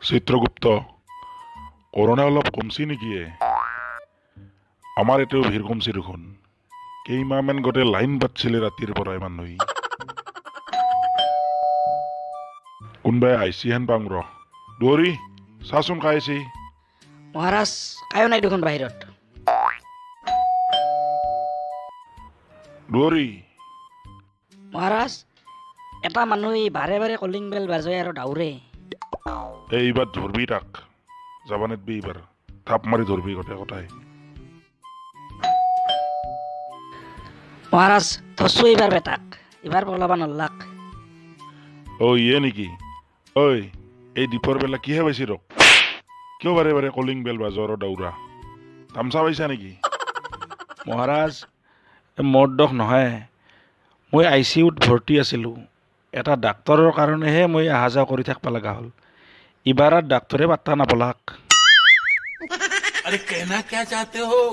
Chitragupta, corona অলপ কমছি নেকি? আমাৰ এতিয়াও ভিৰ কমছি দেখোন। কেইমাহমান গোটেই লাইন পাতছিলে ৰাতিৰ পৰাই মানুহে। কোনোবাই আহিছি হেন পাং ৰ। দুৱৰী, চাচোন কাই আহিছি। মহাৰাজ, কায়ো নাই দেখোন বাহিৰত। দুৱৰী। মহাৰাজ, এটা মানুহ বাৰে বাৰে কলিং বেল বাজে আৰু দাউৰে। এইবাৰ ধৰবি তাক, যাব নেদবি এইবাৰ, থাপ মাৰি ধৰবি গোটেই কথাই। মহাৰাজ, ধৰছো এইবাৰ বেটাক, এইবাৰ পলাবা নল্লাক। অ ইয়ে নেকি? ঐ, এই দীপৰ বেলা কিহে পাইছি তোক? কিয় বাৰে বাৰে কলিং বেল বাজো আৰু দাউৰা? তামচা পাইছা নেকি? মহাৰাজ, মোৰ দোষ নহয়, মই I C ইউত ভৰ্তি আছিলোঁ। এটা ডাক্তৰৰ কাৰণেহে মই অহা যোৱা কৰি থাকিব লগা হ'ল। ইবাৰ আৰু ডাক্তৰে পাত্তা নাপালাক। আৰে কেহনা ক্যা চাহতে হো?